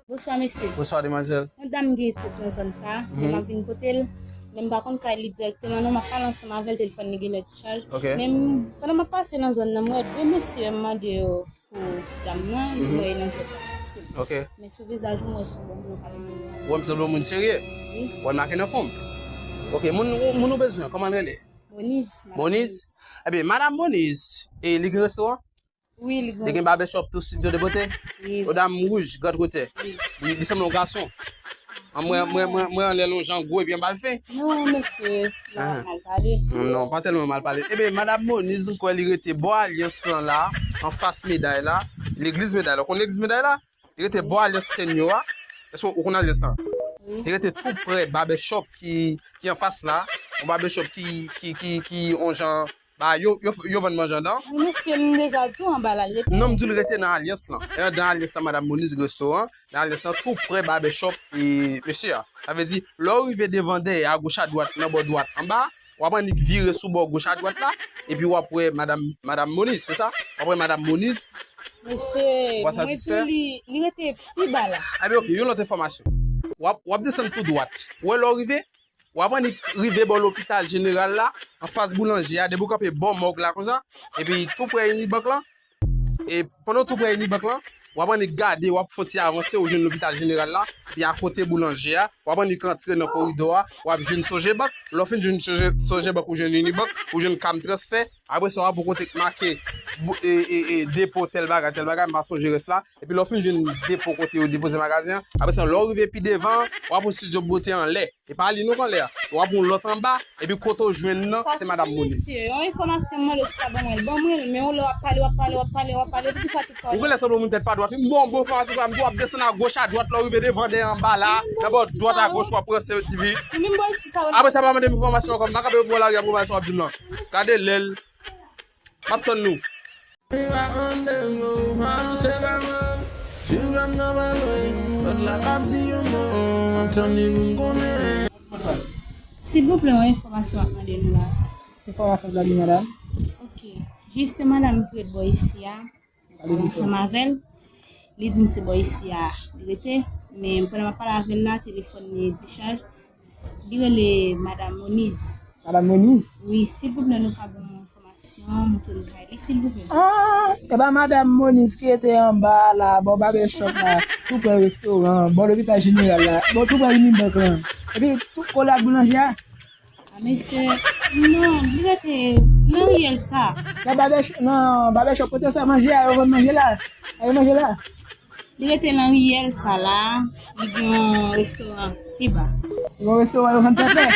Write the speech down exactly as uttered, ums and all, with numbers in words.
Bonswa, mesye. Bonswa, demwazèl. Yon dam gen tout nan zòn sa, men m ap vin kote l. Men m pa konn kay li dirèkteman, non, m ap pale ansanm avè l, telefòn li genlè chaj. Ok. Men m, pandan m ap pase nan zòn nan, m wè de mesye, m mande yo pou dam nan, li voye nan zòn nan. Ok. Men sou vizaj ou, m wè se yon moun kalite. Ou wè m sanble yon moun serye? Wi. Ou wè l make nan fon m? Ok, moun, moun ou bezwen, kòman l rele? Moniz. Moniz? Ebyen, madanm Moniz, e li gen restoran? Wi, li gen. Li gen barbershop tou, studio de beauté? Wi. Yon dam wouj, Grand Routier. Wi. Li, li sanble yon gason. An, mwen, mwen, mwen, mwen anlè l yon jan gwo epi anba l fen. Non, mesye, non, mal pale. Non, pa tèlman mal pale. Ebyen, madanm Moniz, m kwè li rete bò alyans lan la, anfas meday la, legliz meday la. Ou konn legliz meday la? Li rete bò alyans Tenyo a. Èske ou konn alyans lan? Wi. Li rete tou prè barbershop ki, ki anfas la. Yon barbershop ki, ki, ki, ki yon jan ba yo, yo, yo vann manje andan. Wi, mesye, m deja di w anba la, l rete. Non, m di l rete nan alyans lan. E andan alyans lan, madanm Moniz restoran. Nan alyans lan, tou prè barbershop e mesye a. Sa vle di, lè w rive devan dèyè, agoch adwat, nan bò dwat anba, w ap annik vire sou bò goch adwat la, epi w ap wè madanm, madanm Moniz, se sa? W ap wè madanm Moniz. Mesye, mwen di li, li rete pi ba la. Ebyen, ok, yon lòt enfòmasyon. W ap, w ap desann tou dwat. Ou wè lè w rive, w ap annik rive bò lopital jeneral la, anfas boulanje a, depi w kanpe bò mòg la konsa, epi tou prè Unibank lan, e pandan w tou prè Unibank lan, w ap annik gade, w ap fè yon ti avanse, ou jwenn lopital jeneral la, epi akote boulanje a, w ap annik antre nan koridò a, w ap jwenn Sogebank, lè w fin jwenn Soge-, Sogebank, ou jwenn Unibank, ou jwenn Cam Transfè, apre sa, w ap wè kote k make, e, e, e, depo tèl bagay, tèl bagay, m pa sonje rès la, epi lè w fin jwenn depo kote yo depoze magazen an, apre sa, lè w rive pi devan, w ap wè studio bote anlè. E pa li non k anlè a. W ap yon lòt anba, epi kote w jwenn nan, se madanm Moniz. Mesye, yon enfòmasyon m mande w si w ka ban mwen l. Ban mwen l, men w lè w ap pale, w ap pale, w ap pale, w ap pale, poukisa tout pale? Ou genlè sanble yon moun tèt pa dwat, wi. M ba w yon bon enfòmasyon, frè m, di w ap desann agòch adwat, lè w rive devan dèyè anba la, nan bò dwat agòch, w ap wè se T V. Apre sa, pa mande m enfòmasyon ankò, m pa kanpe pou w lage enfòmasyon w ap di m lan. Gade lè l. M ap tann nou. Silvouplè, yon enfòmasyon ap mande nou la. Enfòmasyon sa li, madanm? Ok. Jis yon madanm ki ret bò isi a, m pale ansanm avè l. Li di m se bò isi a li rete, men pandan m ap pale avè l la, telefòn li dichaj. Li rele madanm Moniz. Madanm Moniz? Wi, silvouplè, nou ka ban m yon enfòmasyon, montre m kay li, silvouplè. Ah, e pa madanm Moniz ki rete anba la, bò barbershop la, tou prè restoran, bò lopital jeneral la, bò tou prè Unibank lan. Epi tou kole ak boulanje a. Ah, mesye, non, li rete nan riyèl sa. Nan barbershop, nan barbershop kote yo fè manje a, yo vann manje la. A yo manje la. Li rete nan riyèl sa la, li gen yon restoran pi ba. Yon restoran yo vann pèpè?